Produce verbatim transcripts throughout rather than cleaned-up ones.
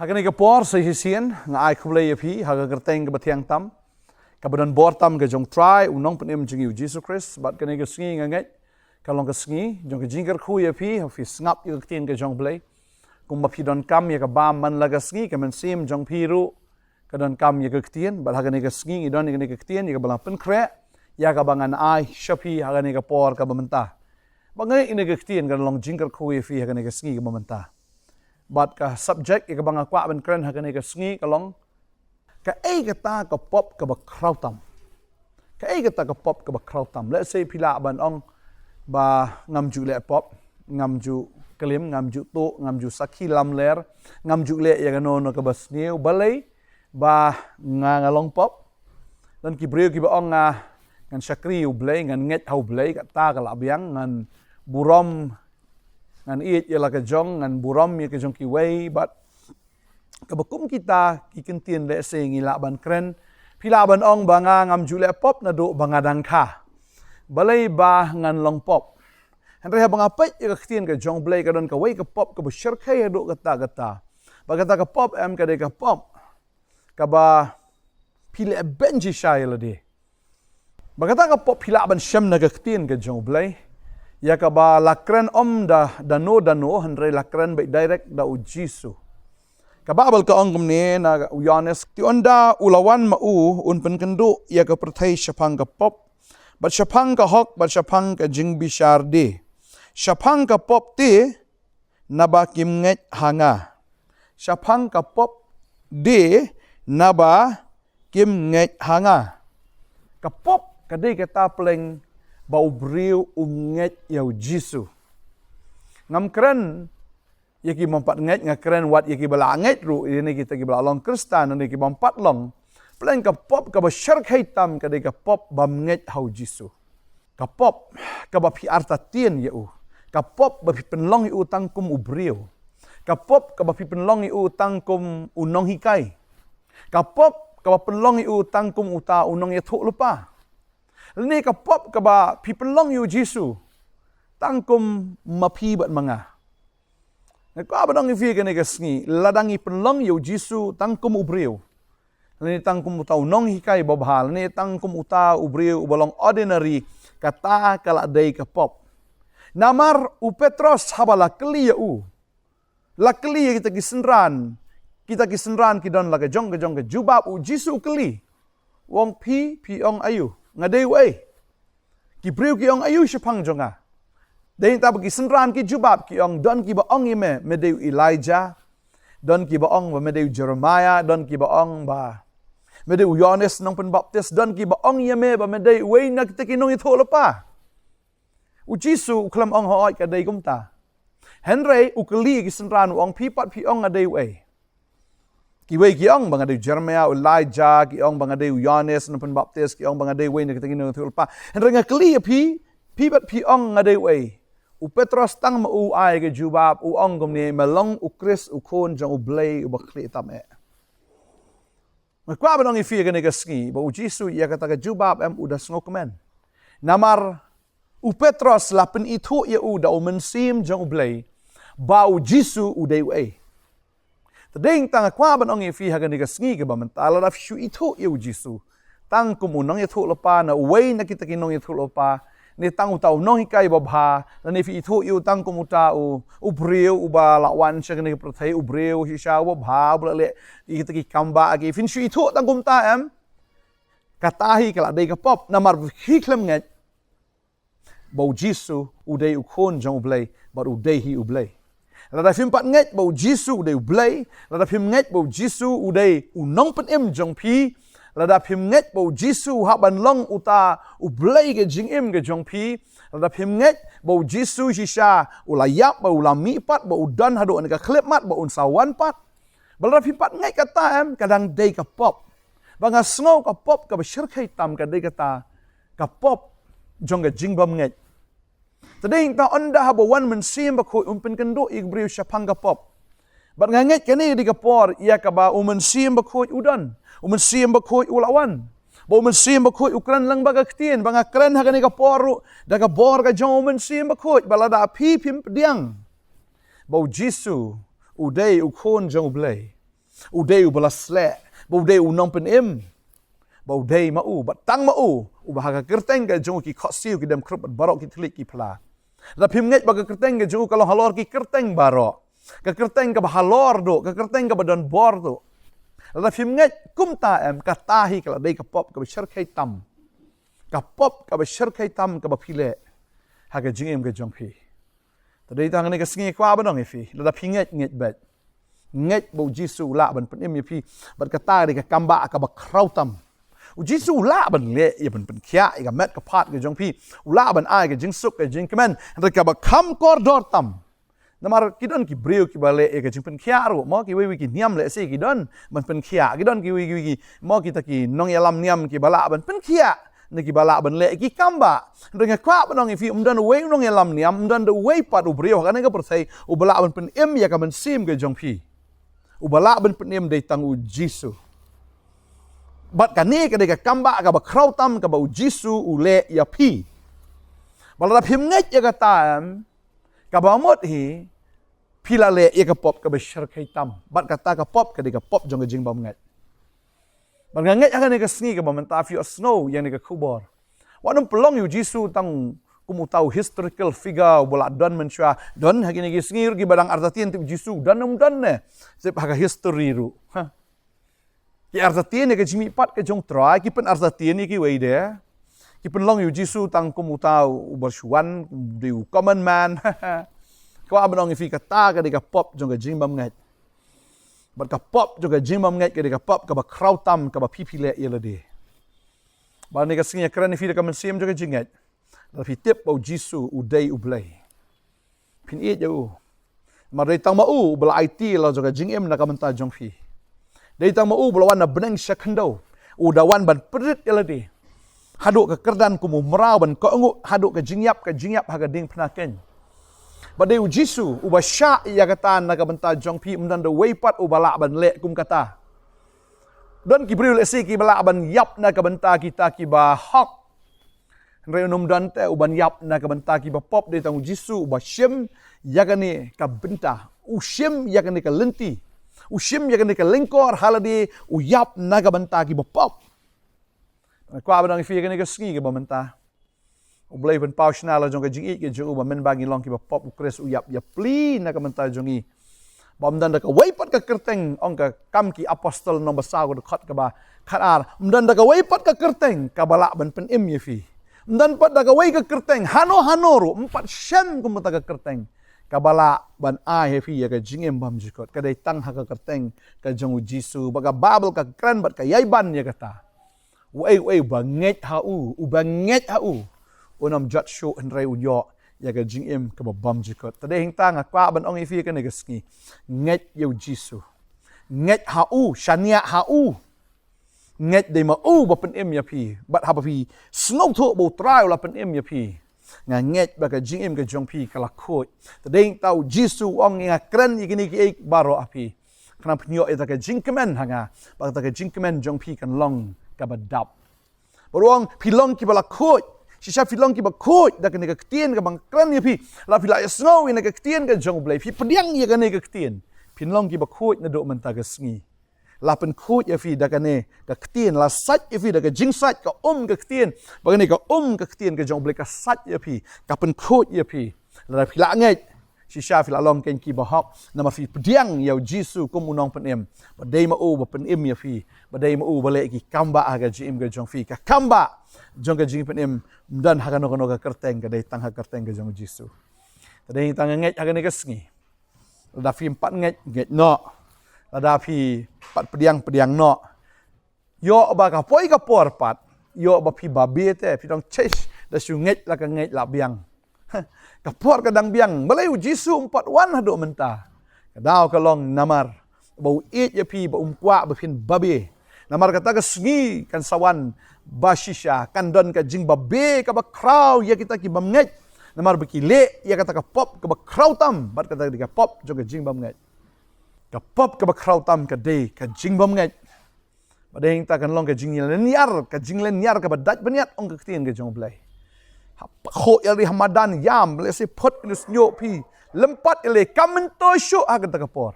Ha kane ka por sa shisien nga ai khublei ïa phi ha ka kyrteng kaba thiang tam, kaba don bor tam ka jong Trai u nongpynim jong ngi u Jisu Khrist. Bad kane ka sngi nga ngeit ka long ka sngi jong ka jingkyrkhu ïa phi, ha phi sngap ïa ka ktien ka jong Blei. Kumba phi donkam ïa ka bam man la ka sngi, ka mynsiem jong phi ruh ka donkam ïa ka ktien. Bad ha kane ka sngi ngi don ïa kane ka ktien ïa kaba la pynkhreh ïa kaba ngan ai sha phi ha kane ka por kaba mynta. Ba ngi ïa kane ka ktien ka long jingkyrkhu ïa phi ha kane ka sngi kaba mynta. Bad ka subject ïa kaba nga kwah ban kren ha kane ka sngi ka long, kaei kata ka pop kaba khraw tam? Kaei kata ka pop kaba khraw tam? Let's say phi lah ban ong ba ngam ju leh pop, ngam ju klim, ngam ju tuh, ngam ju sakhi lamler, ngam ju leh ïa kano kano kaba sniew, balei ba nga nga long pop? Don ki briew kiba ong nga ngan shakri u Blei, ngan ngeit ha u Blei, kata ka la biang, ngan burom, ngan ïeit ïa la ka jong, ngan burom ïa ka jong kiwei. Bad kaba kum kita ki kyntien, let's say ngi lah ban kren, phi lah ban ong ba nga ngam ju leh pop naduh ba nga dang kha. Balei ba ngan long pop? Hynrei haba nga peit ïa ka ktien ka jong Blei, ka don kawei ka pop kaba shyrkhei haduh katta katta. Ba kata ka pop em, ka dei ka pop kaba phi leh beiñ shisha ïa lade. Ba kata ka pop phi lah ban shem na ka ktien ka jong Blei, ïa kaba la kren ym da dano dano, hynrei la kren beit direct da u Jisu. Ka Baibl ka ong kumne na u Ïoannis: Te ynda u la wan ma u, un pynkynduh ïa ka pyrthei shaphang ka pop, bad shaphang ka hok, bad shaphang ka jingbishar de. Shaphang ka pop te, naba kim ngeit ha nga. Shaphang ka pop de, naba kim ngeit ha nga. Ka pop ka dei kata pleng ba u briew um ngeit ïa u Jisu. Ngam kren ïa ki bym pat ngeit, nga kren wat ïa kiba la ngeit ruh, ïa ne kita kiba la long Khristan ne ki bym pat long. Pleng ka pop kaba shyrkhei tam ka dei ka pop bym ngeit ha u Jisu. Ka pop kaba phi artatien ïa u. Ka pop ba phi pynlong ïa u tang kum u briew. Ka pop kaba phi pynlong ïa u tang kum u nonghikai. Ka pop kaba pynlong ïa u tang kum uta u nongïathuhlypa. Lane ka pop kaba phi pynlong ïa u Jisu tang kum ma phi bad ma nga. Nga kwah ban ong ïa phi kane ka sngi, lada ngi pynlong ïa u Jisu tang kum u briew, lane tang kum uta u nonghikai babha, lane tang kum uta u briew uba long ordinary, kata ka la dei ka pop. Namar u Petros haba la kylli ïa u, la kylli ïa kita ki synran, kita ki synran ki don la ka jong ka jong ka jubab, u Jisu u kylli, u ong: Phi, phi ong aïu? Nga dei uei? Ki briew ki ong aïu shaphang jong nga? Dei nangta ba ki synran ki jubab, ki ong, don kiba ong ïa me, me dei u Elijah. Don kiba ong ba me dei u Jeremiah, don kiba ong ba me dei u Ïoannis nongpynbaptis, don kiba ong ïa me ba me dei uwei na kita ki nongïathuhlypa. U Jisu u khlem ong hooid ka dei kumta. Hynrei u kylli ki synran, u ong: Phi pat phi ong nga dei uei? Kiwei ki ong ba nga dei u Jeremiah, u Elijah, ki ong ba nga dei u Ïoannis nongpynbaptis, ki ong ba nga dei uwei na kita ki nongïathuhlypa. Hynrei nga kylli ïa phi, phi pat phi ong nga dei uei? U Petros tang ma u ai ka jubab, u ong kumne: Me long u Khrist, u Khun jong u Blei uba khlieh tam eh. Nga kwah ban ong ïa phi kane ka sngi ba u Jisu ïa kata ka jubab em u da sngewkmen. Namar u Petros la pynithuh ïa u da u Mynsiem jong u Blei ba u Jisu u dei uei. Te dei nangta nga kwah ban ong ïa phi ha kane ka sngi kaba mynta, lada phi shu ithuh ïa u Jisu tang kum u nongïathuhlypa, na uwei na kita ki nongïathuhlypa, ne tang uta u nonghikai babha, lane phi ithuh ïa u tang kum uta u, u briew uba la wan sha kane ka pyrthei, u briew shisha uba bha, uba la leh ïa kita ki kam ba ki, phin shu ithuh tang kumta em, kata hi ka la dei ka pop, namar phi khlem ngeit ba u Jisu u dei u Khun jong u Blei, bad u dei hi u Blei. Lada phim pat ngeit ba u Jisu u dei u Blei, lada phim ngeit ba u Jisu u dei u nongpynim jong phi, lada phim ngeit ba u Jisu u hap ban long uta u Blei ka jingim ka jong phi, lada phim ngeit ba u Jisu shisha u la ïap, ba u la mihpat, ba u don haduh kane ka khyllipmat, ba un sa wan pat, ba lada phim pat ngeit kata em, ka dang dei ka pop. Ba nga sngew ka pop kaba shyrkhei tam ka dei kata ka pop jong ka jingbymngeit. Te dei nangta ynda haba wan u Mynsiem Bakhuid un pynkynduh ïa ki briew shaphang ka pop. Bad nga ngeit kane ka dei ka por ïa kaba u Mynsiem Bakhuid u don, u Mynsiem Bakhuid u la wan, ba u Mynsiem Bakhuid u kren lang bad ka ktien, ba nga kren ha kane ka por ruh da ka bor ka jong u Mynsiem Bakhuid, ba lada phi phim pdiang ba u Jisu u dei u Khun jong u Blei, U dei uba la sleh, ba u dei u nongpynim, ba u dei ma u, bad tang ma u, uba ha ka kyrteng ka jong u ki khohsiew ki dem khrup bad baroh ki thylliej ki phla. Lada phim ngeit ba ka kyrteng ka jong u ka long halor ki kyrteng baroh, ka kyrteng kaba halor duh, ka kyrteng kaba don bor duh, lada phim ngeit kumta em, kata hi ka la dei ka pop kaba shyrkhei tam. Ka pop kaba shyrkhei tam kaba phi leh ha ka jingim ka jong phi. Te dei tang kane ka sngi kwah ban ong ïa phi, lada phi ngeit, ngeit beit. Ngeit ba u Jisu u lah ban pynim ïa phi. Bad kata ka dei ka kambah kaba khraw tam. U Jisu u lah ban leh ïa ban pynkhiah ïa ka met ka phad ka jong phi. U lah ban ai ka jingsuk ka jingkmen. Hynrei kaba kham kordor tam, namar ki don ki briew kiba leh ïa ka jingpynkhiah ruh mo, kiwei wei ki niam lehse ki don ban pynkhiah, ki don kiwei wei ki mo, kita ki nongïalam niam kiba lah ban pynkhiah, ne kiba lah ban leh ki kambah. Hynrei nga kwah ban ong ïa phi, ym don uwei u nongïalam niam, ym don uwei pat u briew ha kane ka pyrthei uba lah ban pynim ïa ka mynsiem ka jong phi, uba lah ban pynim dei tang u Jisu. Bad kane ka dei ka kambah kaba khraw tam kaba u Jisu u leh ïa phi. Bad lada phim ngeit ïa kata em, kaba mut hi, phi la leh ïa ka pop kaba shyrkhei tam. Bad kata ka pop ka dei ka pop jong ka jingbymngeit. Bad nga ngeit ha kane ka sngi kaba mynta phi ïohsngew ïa kane ka khubor. Wat nym pynlong ïa u Jisu tang kum uta u historical figure uba la don mynshuwa. Don ha kine ki sngi ruh kiba dang artatien, te u Jisu don ne ym don ne, tip ha ka history ruh. Ha. Ki artatien ïa ka jingmihpat ka jong u Trai, ki pynartatien ïa kiwei de. Ki pynlong ïa u Jisu tang kum uta uba shu wan, kum dei u common man. Kwah ban ong ïa phi, kata ka dei ka pop jong ka jingbymngeit. Bad ka pop jong ka jingbymngeit ka dei ka pop kaba khraw tam kaba phi phi leh ïa lade. Bad ha kane ka sngi nga kren ïa phi da ka mynsiem jong ka jingngeit. Lada phi tip ba u Jisu u dei u Blei, phin ïeit ïa u. Namar dei tang ma u uba la aiti la jong ka jingim na ka bynta jong phi. Dei tang ma u uba la wan na bneng sha khyndew, u da wan ban pynrit ïa lade. Haduh ka kyrdan kum u mraw ban kohnguh haduh ka jingïap ka jingïap ha ka diengphna keiñ. Bad dei u Jisu uba shah ïa kata na ka bynta jong phi, ym don da uwei pat uba lah ban leh kum kata. Don ki briew lehse kiba lah ban ïap na ka bynta kita kiba hok. Hynrei un ym don te uban ïap na ka bynta kiba pop, dei tang u Jisu uba shim ïa kane ka bynta, u shim ïa kane ka lynti, u shim ïa kane ka lyngkor ha lade, u ïap na ka bynta kiba pop. Nga kwah ban ong ïa phi ha kane ka sngi kaba mynta, U Blei u pynpaw shynna la jong ka jingïeit ka jong u ba mynba ngi long kiba pop, u Khrist u ïap ïapli na ka bynta jong ngi. Ba ym don da kawei pat ka kyrteng, ong ka Kam ki Apostol lynnong ba saw ka dkhot kaba khatar, ym don da kawei pat ka kyrteng kaba lah ban pynim ïa phi. Ym don pat da kawei ka kyrteng hano hano ruh, ym pat shem kum kata ka kyrteng, kaba lah ban ai ha phi ïa ka jingim bymjukut. Ka dei tang ha ka kyrteng ka jong u Jisu, ba ka Baibl ka kren bad ka ïai ban ïa kata. Uei uei uba ngeit ha u, uba ngeit ha u, un ym jot shuh hynrei un ïoh ïa ka jingim kaba bymjukut. Te dei hangta nga kwah ban ong ïa phi ha kane ka sngi, ngeit ïa u Jisu. Ngeit ha u, shaniah ha u. Ngeit dei ma u ba pynim ïa phi. Bad haba phi sngewthuh ba u Trai u la pynim ïa phi, nga ngeit ba ka jingim ka jong phi ka la khuid. Te dei hangta u Jisu u ong, nga kren ïa kine kiei baroh ha phi, khnang phin ïoh ïa kata ka jingkmen ha nga, ba kata ka jingkmen jong phi kan long kaba dap. Bad u ong, phi long kiba la khuid. Shisha phi long kiba khuid da kane ka ktien kaba nga kren ïa phi. Lada phi la ïohsngew ïa kane ka ktien ka jong U Blei, phi pdiang ïa kane ka ktien, phin long kiba khuid naduh mynta ka sngi. La pynkhuid ïa phi da kane ka ktien, la sait ïa phi da ka jingsait ka um ka ktien. Ba kane ka um ka ktien ka jong U Blei ka sait ïa phi, ka pynkhuid ïa phi. Lada phi la ngeit, shisha phi la long keiñ kiba hok, namar phi pdiang ïa u Jisu kum u Nongpynim. Ba dei ma u ba pynim ïa phi, ba dei ma u ba leh ki kambah ha ka jingim ka jong phi. Ka kambah jong ka jingpynim ym don ha kano kano ka kyrteng, ka dei tang ha ka kyrteng ka jong u Jisu. Te dei tang, ngeit ha kane ka sngi. Lada phim pat ngeit, ngeit noh. Lada phi pat pdiang, pdiang noh. Ïoh ba ka poi ka por pat, ïoh ba phi babe te, phi dang chesh, da shu ngeit la ka ngeit la biang. Ka por ka dang biang, balei u Jisu um pat wan haduh mynta? Ka daw ka long namar ba u ïeit ïa phi, ba um kwah ba phin babe. Namar kata ka sngi kan sa wan ba shisha kan don ka jingbabe kaba khraw ïa kita ki bym ngeit. Namar ba ki leh ïa kata ka pop kaba khraw tam, bad kata ka dei ka pop jong ka jingbym ngeit. Ka pop kaba khraw tam ka dei ka jingbym ngeit. Ba dei hangta kan long ka jinglynñiar, ka jinglynñiar kaba dait bniat, ong ka ktien ka jong U Blei. Ha, pyrkhat ïa lade ha madan ïam, lehse phut ïa u shñiuh phi, lympat ïa lade, kam myntoi shuh ha kata ka por.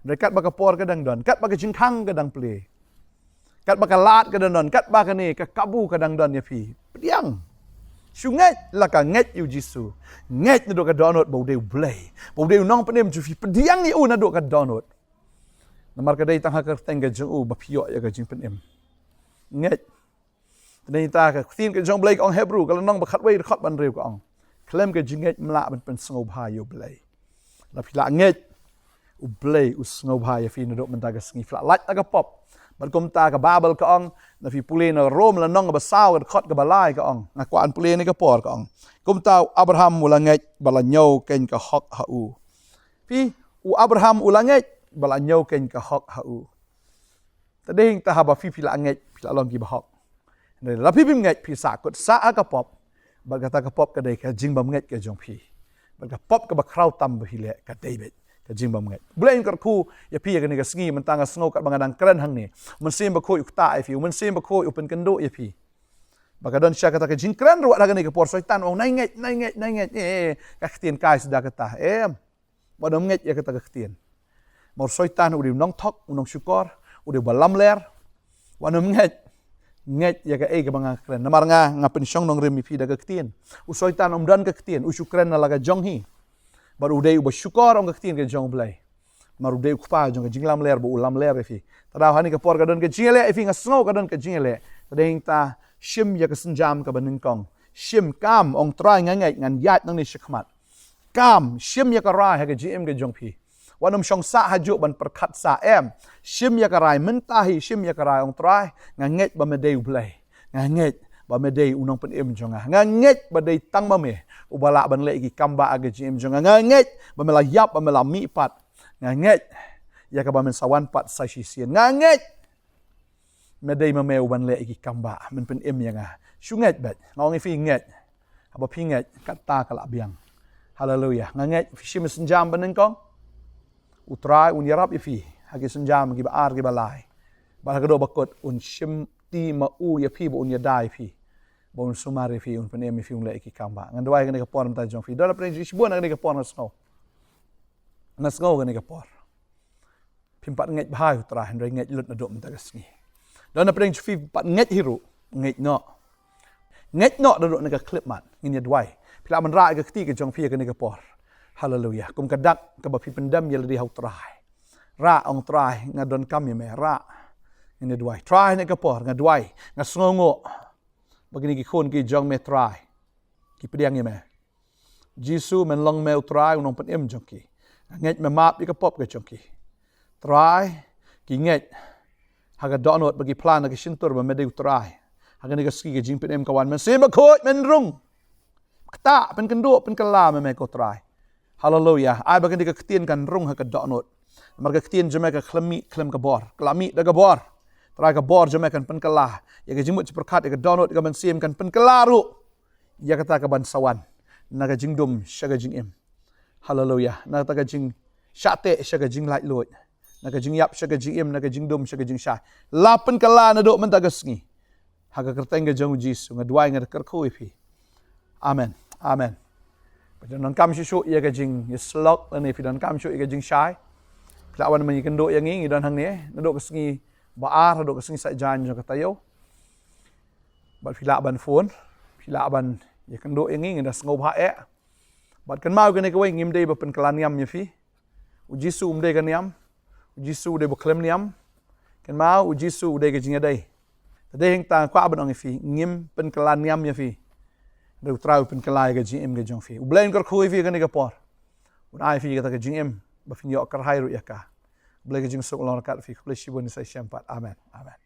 Hynrei katba ka por ka dang don, katba ka jingkhang ka dang plie, katba ka lad ka dang don, katba kane ka kabu ka dang don ïa phi, pdiang. Shu ngeit la ka ngeit ïa u Jisu. Ngeit naduh ka dohnud ba u dei u Blei, ba u dei u nongpynim jong phi. Pdiang ïa u naduh ka dohnud. Namar ka dei tang ha ka kyrteng ka jong u ba phi ïoh ïa ka jingpynim. Ngeit. Te nangta ka ktien ka jong u Blei ka ong, Hebru ka lynnong ba khatwei, dkhot ba hynriew ka ong, khlem ka jingngeit ym lah ban pynsngewbha ïa u Blei. La phi lah ngeit, u Blei u sngewbha ïa phi naduh mynta ka sngi. Phi lah lait na ka pop. Bad kumta ka Baibl ka ong, la phi pule na Rom lynnong kaba saw, ka dkhot kaba lai ka ong, nga kwah ban pule ha kane ka por, ka ong, kumta u Abraham u la ngeit bad la ñiewkeiñ ka hok ha u. Phi, u Abraham u la ngeit bad la ñiewkeiñ ka hok ha u. Te dei hangta haba phi, phi lah ngeit, phi lah long ki bahok. Hynrei la phi bym ngeit, phi sahkut sah ha ka pop. Bad kata ka pop ka dei ka jingbymngeit ka jong phi. Bad ka pop kaba khraw tam ba phi leh ka dei beit ka jingbymngeit. U Blei un kyrkhu ïa phi ha kane ka sngi. Mynta nga sngew katba nga dang kren hangne, u Mynsiem Bakhuid u ktah ïa phi, u Mynsiem Bakhuid u pynkynduh ïa phi. Ba ka don shisha kata ka jingkren ruh ha kane ka por, Soitan u ong, nai ngeit, nai ngeit, nai ngeit. Eh, eh, ka ktien kai suda kata. Em. Wat nym ngeit ïa kata ka ktien. Namar u Soitan u dei u nongthok, u nongshukor, u dei uba lamler. Wat nym ngeit. Ngeit ïa kaei kaba nga kren. Namar nga, nga pynshong nongrim ïa phi da ka ktien. U Soitan um don ka ktien, u shu kren na la ka jong hi. Bad u dei uba shukor ong ka ktien ka jong u Blei. Namar u dei u kpa jong ka jinglamler, ba u lamler ïa phi. Te da ha kane ka por ka don ka jingïaleh ïa phi, nga sngew ka don ka jingïaleh. Te dei hangta shim ïa ka sienjam kaba nyngkong. Shim, kam, ong Trai nga ngeit, ngan ïaid nangne shakhmat. Kam, shim ïa ka rai ha ka jingim ka jong phi. Wat nym shong sah hajuh ban pyrkhat sah, em. Shim ïa ka rai mynta hi, shim ïa ka rai, ong Trai, nga ngeit ba me dei u Blei. Nga ngeit ba me dei u nongpynim jong nga. Nga ngeit ba dei tang ma me uba lah ban leh ki kambah ha ka jingim jong nga. Nga ngeit ba me la ïap, ba me la mihpat. Nga ngeit ïa kaba men sa wan pat sa shisien. Nga ngeit me dei ma me uban leh ïa ki kambah, men pynim ïa nga. Shu ngeit beit. Nga ong ïa phi, ngeit. Haba phi ngeit, kata ka la biang. Haleluia. Nga ngeit phi shim sienjam ba nyngkong, u Trai un ïarap ïa phi ha ki sienjam kiba ar kiba lai. Bad ha ka dei ba kut un shimti ma u ïa phi, ba un ïada ïa phi, ba un sumar ïa phi, un pynim ïa phi, un leh ïa ki kambah. Ngan duwai ha kane ka por mynta jong phi. Don napdeng shibun ha kane ka por, nga sngew, nga sngew ha kane ka por phim pat ngeit bha ïa u Trai, hynrei ngeit lut naduh mynta ka sngi. Don napdeng jong phi phim pat ngeit hi ruh, ngeit noh. Ngeit noh naduh na ka khyllipmat. Ngin ïa duwai. Phi lah ban rah ïa ka kti ka jong phi ha kane ka por. Haleluia. Kum ka dak kaba phi pyndem ïa lade ha u Trai. Rah, ong Trai, nga donkam ïa me, rah. Ngin ïa duwai. Trai, ha kane ka por nga duwai, nga sngewnguh ba kine ki khun ki jong me, Trai, ki pdiang ïa me. Jisu, men long me u Trai, u nongpynim jong ki. Nga ngeit me map ïa ka pop ka jong ki. Trai, ki ngeit ha ka dohnud bad ki phla na ka shyntur ba me dei u Trai. Ha kane ka sngi ka jingpynim ka wan. Mynsiem Bakhuid men rung. Ktah, pynkynduh, pynkylla ma me ko Trai. Haleluia. Ai ba kane ka ktien kan rung ha ka dohnud. Namar ka ktien jong me ka khlem mih khlem ka bor, ka la mih da ka bor. Trai, ka bor jong me kan pynkylla ïa ka jingmut jingpyrkhat, ïa ka dohnud, ïa ka mynsiem, kan pynkylla ruh ïa kata kaban sa wan na ka jingdum sha ka jingim. Haleluia. Na kata ka jingshah teh sha ka jinglaitluid, na ka jingïap sha ka jingim, na ka jingdum sha ka jingshai. La pynkylla naduh mynta ka sngi. Ha ka kyrteng ka jong u Jisu nga duwai, nga da kyrkhu ïa phi. Amen. Amen. Phi donkam shuh shuh ïa ka jingïasyllok lane phi donkam shuh ïa ka jingshai, phi lah ban ïakynduh ïa ngi. Ngi don hangne naduh ka sngi ba ar haduh ka sngi Saitjaiñ jong ka taïew. Bad phi lah ban phone, phi lah ban ïakynduh ïa ngi, ngi da sngewbha eh. Bad kynmaw kane kawei, ngim dei ba pynkylla niam ïa phi. U Jisu um dei ka niam. U Jisu u dei ba khlem niam. Kynmaw, u Jisu u dei ka jingïadei. Te dei hangta nga kwah ban ong ïa phi, ngim pynkylla niam ïa phi. Hynrei u Trai u pynkylla ïa ka jingim ka jong phi. U Blei un kyrkhu ïa phi kane ka por. Un ai ïa phi kata ka jingim ba phin ïoh kyrhai ruh ïa ka. U Blei ka jingsuk long ryngkat phi. Khublei shibun, ngin sa ïashem pat. Amen. Amen.